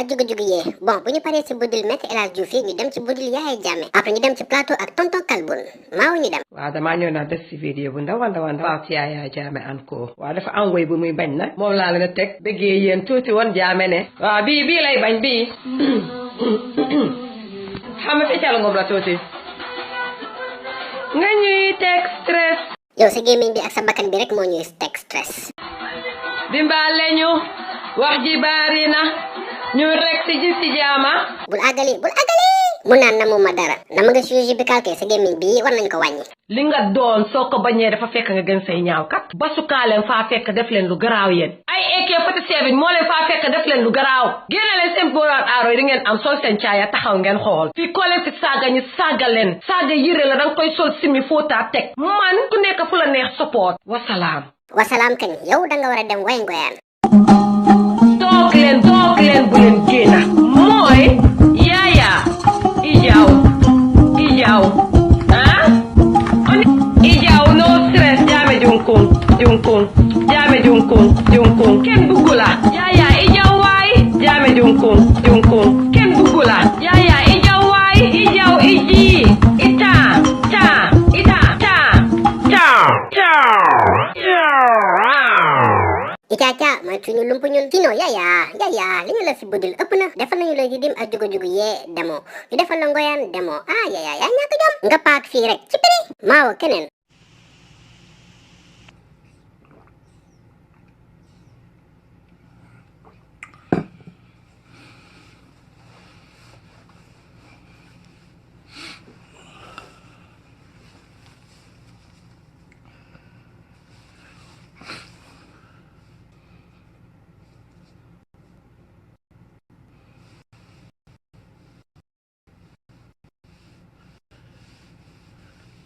ak jugu-jugu yee bon bu ñu paree ci budul Maître El Hadji Diouf ñu dem ci budul Yaya Jammeh après ñu dem ci plateau ak tonton Kalboun maaw ñu dem. waaw damaa ñëw naa def ci vidéo bu ndaw waaw ci Yaya Jammeh encore waaw dafa am woy bu muy bañ nag moom laa leen a teg bëggee yéen tuuti woon Jammeh ne waaw bii lay bañ bii xam nga fi ngom la tuuti nga ñuy teg stress. yow sa gémmiñ bi ak sa bakkan bi rek moo ñuy teg stress. dimbale ñu wax ji bari na ñu rek ci gis ci jaama. bul àggali mu naan namu ma dara nama nga chirurgie bi calqué sa gémmiñ bi war nañ ko wàññi. li nga doon soo ko bañee dafa fekk nga gën say ñaaw kat basukaa leen faa fekk def leen lu garaaw yéen ay AK-47 moo leen faa fekk def leen lu garaaw génne leen seen booraan aaro yi di ngeen am sol seen caaya taxaw ngeen xool fii koo leen fi saaga ñu saaga leen saaga yére la danga koy sol simi fóotaa teg man ku nekk fu la neex support wasalaam kañ yow danga war a dem way ngoyaan toog leen bu leen génna mooy Yaya ijaw ijaw no stress Jammeh junkun kenn buggu la Yaya ijaw waay Jammeh junkun kenn buggu la Yaya ijaw waay ijaw iji ita Icaca mooy suñu lumpu ñun sinon Yaya li ñu la fi budul ëpp na defal nañu la dim ak jugu-jugu yee demoo ñu defal la ngoyaan demoo Yaya yaa ñàkk jom nga paak fii rek ci prix maawo keneen.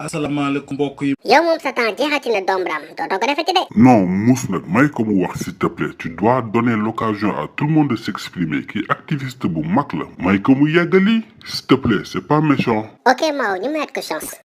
asalaamaaleykum mbokk yi. yow moom sa temps jeexati na Dombram dootoo ko defati de. non mus nag may ko mu wax s'il te plaît tu dois donner l'occasion à tout le monde de s'exprimer kii activiste bu mag la may ko mu yeggali s'il te plaît c'est pas méchant. ok Mao ñu mayaat ko chance.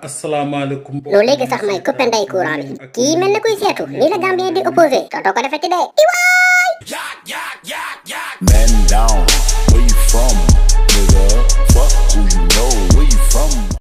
asalaamaaleykum. loolu léegi sax may coupé ndey courant bi kii mel na kuy seetu nii la Gambien di opposé dootoo ko defati de. Men down.